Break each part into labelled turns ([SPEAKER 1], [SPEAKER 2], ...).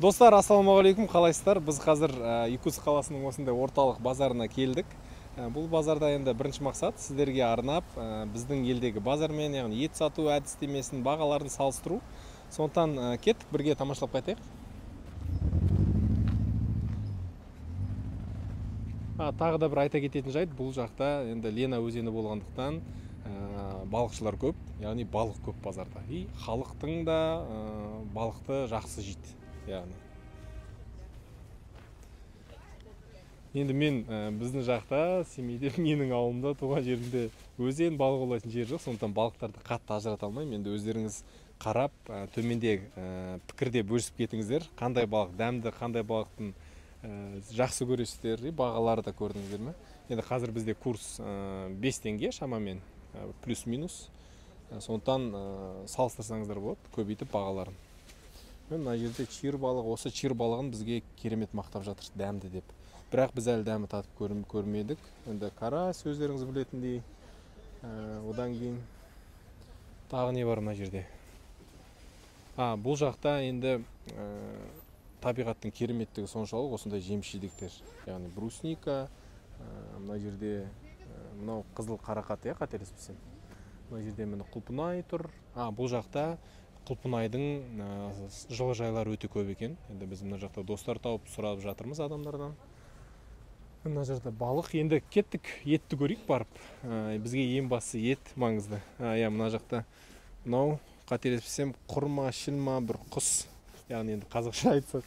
[SPEAKER 1] Достар, ассалаумағалейкум, қалайсыздар? Біз қазір Якутск қаласының осындай орталық базарына келдік. Бұл базарда енді бірінші мақсат сіздерге арнап біздің елдегі базармен, яғни ет сату әдістемесін, бағаларын салыстыру. Сондықтан кеттік, бірге тамашалап қайтайық. Тағы да бір айта кететін жайт, бұл жақта енді Лена өзені болғандықтан балықшылар көп, яғни балық көп базарда. И халықтың да балықты жақсы жейді, яғни. Енді мен біздің жақта, Семейде, менің ауылымда, туған жерімде өзен, балық аулайтын жер жоқ, сондықтан балықтарды қатты ажырата алмаймын. Енді өздеріңіз қарап, төменде пікірде бөлісіп кетіңіздер, қандай балық дәмді, қандай балықтың жақсы көресіздер, бағалары да көрдіңіздер ме? Енді қазір бізде курс 5 теңге шамамен, плюс-минус. Сондықтан салыстырсаңыздар болады, көбейтіп бағаларын. Мына жерде чир балығы, осы чир балығын бізге керемет мақтап жатыр, дәмді деп. Бірақ біз әлі дәмі татып көрмедік. Енді карась, өздеріңіз білетіндей. Одан кейін тағы не бар мына жерде? Бұл жақта енді табиғаттың кереметтігі соншалық, осындай жеміс-жидектер. Яғни брусника, мына жерде мынау қызыл қарақат, қателеспесем. Мына жерде міне құлпынай тұр. Бұл жақта құлпынайдың жылыжайлары өте көп екен. Енді біз мына жақта достар тауып сұрап жатырмыз адамдардан. Мына жерде балық. Енді кеттік, етті көрейік барып. Бізге ең бастысы ет маңызды. Иә, мына жақта мынау, қателеспесем, құрма, шілма, бір құс. Яғни енді қазақша айтсақ.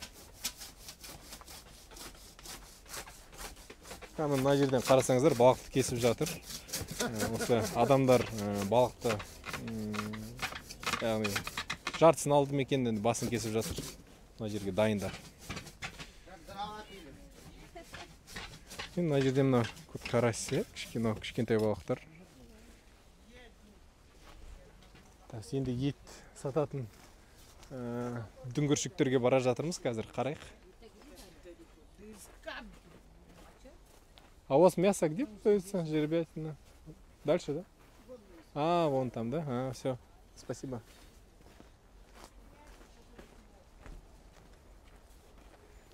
[SPEAKER 1] Мына жерден қарасаңыздар, балықты кесіп жатыр. Осы адамдар балықты, яғни жартысын алды ма екен, енді басын кесіп жатыр. Мына жерге дайындап. Мына жерде мына көп карась, кішкене кішкентай балықтар. Енді ет сататын дүңгіршіктерге бара жатырмыз қазір, қарайық. А у вас мясо где продается, жеребятина? Дальше, да? А, вон там, да? А, все. Спасибо.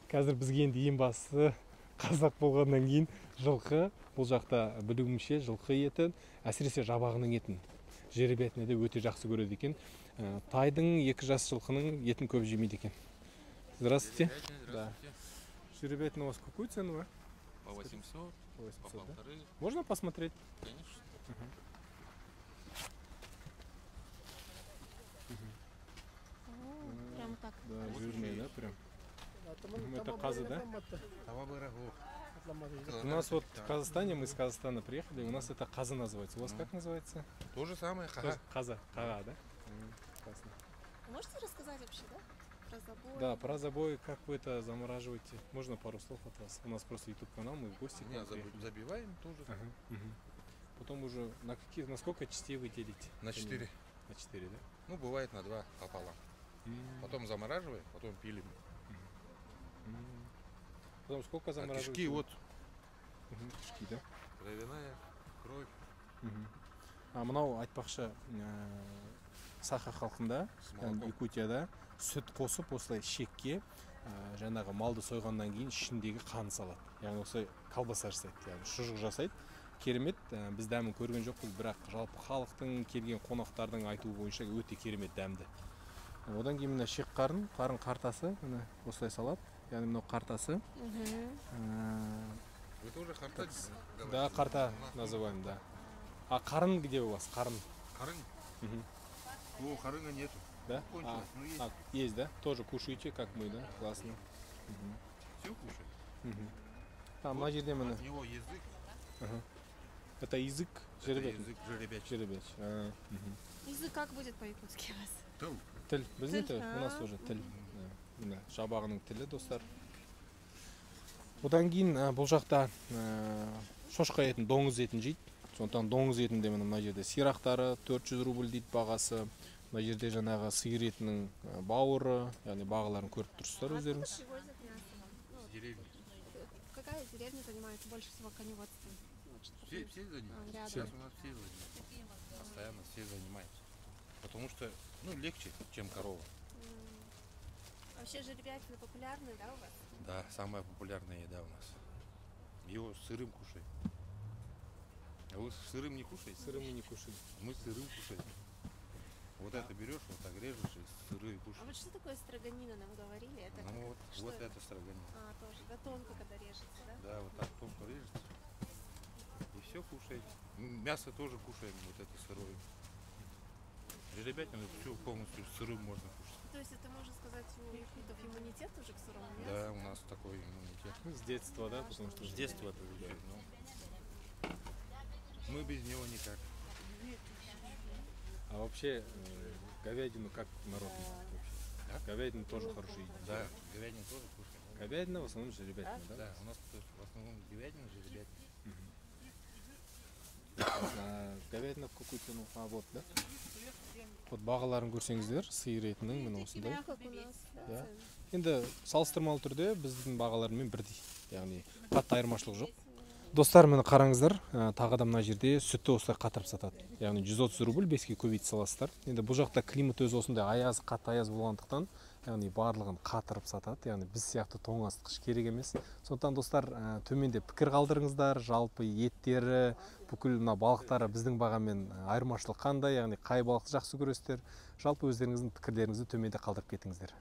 [SPEAKER 1] Қазір бізге енді ең бастысы қазақ болғаннан кейін жылқы, бұл жақта білуімше жылқы етін, әсіресе жабағының етін. Жеребятина де өте жақсы көреді екен. Тайдың, екі жас жылқының етін көп жемейді екен. Здравствуйте. Да. Жеребятина у вас какую цену?
[SPEAKER 2] По 800, по 800, по полторы.
[SPEAKER 1] Да? Можно посмотреть?
[SPEAKER 2] Конечно.
[SPEAKER 3] О, прям так.
[SPEAKER 1] Да, жирные, да, прям. Это казы, да? У нас вот в Казахстане, мы из Казахстана приехали, у нас это казы называется. У вас как называется?
[SPEAKER 2] То же самое, хага.
[SPEAKER 1] Каза, хага, да? Классно.
[SPEAKER 3] Можете рассказать вообще, да? Про забой?
[SPEAKER 1] Да, про забой, как вы это замораживаете? Можно пару слов от вас? У нас просто YouTube-канал, мы в гости.
[SPEAKER 2] Не, забиваем тоже.
[SPEAKER 1] Ага, угу. Потом уже на какие, на сколько частей вы делите?
[SPEAKER 2] На 4.
[SPEAKER 1] На 4, да?
[SPEAKER 2] Ну, бывает на 2 пополам. Потом замораживаем, потом пилим.
[SPEAKER 1] Потом сколько замораживаете?
[SPEAKER 2] Кишки вот.
[SPEAKER 1] Кишки, да?
[SPEAKER 2] Кровяная, кровь.
[SPEAKER 1] Мынау айтпақшы, саха халқында, Якутияда сүт қосып осылай шекке жаңағы малды сойғаннан кейін ішіндегі қан салады. Яғни осылай колбаса жасайды, яғни шұжық жасайды. Керемет, біз дәмін көрген жоқпыз, бірақ жалпы халықтың, келген қонақтардың айтуы бойынша өте керемет дәмді. Одан кейін мына шек қарын, қарын қартасы, міне осылай салады. Яғни мынау қартасы.
[SPEAKER 2] Вы тоже қарта?
[SPEAKER 1] Да, қарта называем, да. А қарын где у вас? Қарын.
[SPEAKER 2] Қарын? О, қарына нету.
[SPEAKER 1] Да?
[SPEAKER 2] Кончилось, но есть.
[SPEAKER 1] Есть, да? Тоже кушаете, как мы, да? Классно.
[SPEAKER 2] Все кушают.
[SPEAKER 1] Мына жерде міне.
[SPEAKER 2] От него язык.
[SPEAKER 1] Это язык жеребячий.
[SPEAKER 2] Язык жеребячий.
[SPEAKER 1] Жеребячий.
[SPEAKER 3] Язык как будет по-якутски у вас?
[SPEAKER 2] Тіл.
[SPEAKER 1] Тіл. Бізде тіл. У нас тоже тіл. Міне, жабағының тілі, достар. Одан кейін бұл жақта шошқа етін, доңыз етін жейді. Сондықтан доңыз етінде міне мына жерде сирақтары 400 рубль дейді бағасы. Мына жерде жаңағы сиыр етінің бауыры, яғни бағаларын көріп тұрсыздар өздеріңіз.
[SPEAKER 3] Какая деревня занимается больше всего коневодством?
[SPEAKER 2] Все занимаются. Сейчас у нас все занимаются. Постоянно все занимаются. Потому что, ну, легче, чем корова.
[SPEAKER 3] Вообще жеребятина популярная, да, у вас?
[SPEAKER 2] Да, самая популярная еда у нас. Его сырым кушаем. А вы сырым не кушаете?
[SPEAKER 1] Сырым мы не кушаем.
[SPEAKER 2] Мы сырым кушаем. Вот это берешь, вот так режешь и сырые
[SPEAKER 3] А
[SPEAKER 2] кушаешь.
[SPEAKER 3] вот что такое строганина, нам говорили? Это
[SPEAKER 2] Ну вот,
[SPEAKER 3] что
[SPEAKER 2] вот
[SPEAKER 3] это?
[SPEAKER 2] это строганина.
[SPEAKER 3] А, тоже, да, тонко, когда режется, да?
[SPEAKER 2] Да, вот так тонко режется. И все кушаете. Мясо тоже кушаем, вот это сырое. Жеребятину всю полностью сырым можно кушать.
[SPEAKER 3] То есть это, можно сказать, у якутов иммунитет уже к сырому мясу?
[SPEAKER 2] Да, у нас такой иммунитет.
[SPEAKER 1] Ну, с детства, да, потому что
[SPEAKER 2] С детства привыкли, но мы без него никак.
[SPEAKER 1] А вообще говядину как народ ест вообще?
[SPEAKER 2] Да?
[SPEAKER 1] Говядину тоже хорошо едят.
[SPEAKER 2] Да, говядину тоже кушаем.
[SPEAKER 1] Говядина в основном жеребятина, да?
[SPEAKER 2] Да, у нас в основном говядина, жеребятина.
[SPEAKER 1] А говядина в какую цену? А, вот, да? Вот бағаларын көрсеңіздер, сиыр етінің міне осындай.
[SPEAKER 3] Как у нас, да,
[SPEAKER 1] Да.
[SPEAKER 3] цены.
[SPEAKER 1] Енді салыстырмалы түрде біздің бағалармен бірдей, яғни қатты айырмашылық жоқ. Достар, міне қараңыздар, тағы да мына жерде сүтті осылай қатырып сатады, яғни 130 рубль, беске көбейте саласыздар. Енді бұл жақта климат өзі осындай аяз, қатты аяз болғандықтан, яғни барлығын қатырып сатады, яғни біз сияқты тоңазытқыш керек емес. Сондықтан, достар, төменде пікір қалдырыңыздар. Жалпы еттері, бүкіл мына балықтары біздің бағамен айырмашылық қандай, яғни қай балықты жақсы көресіздер, жалпы өздеріңіздің пікірлеріңізді төменде қалдырып кетіңіздер.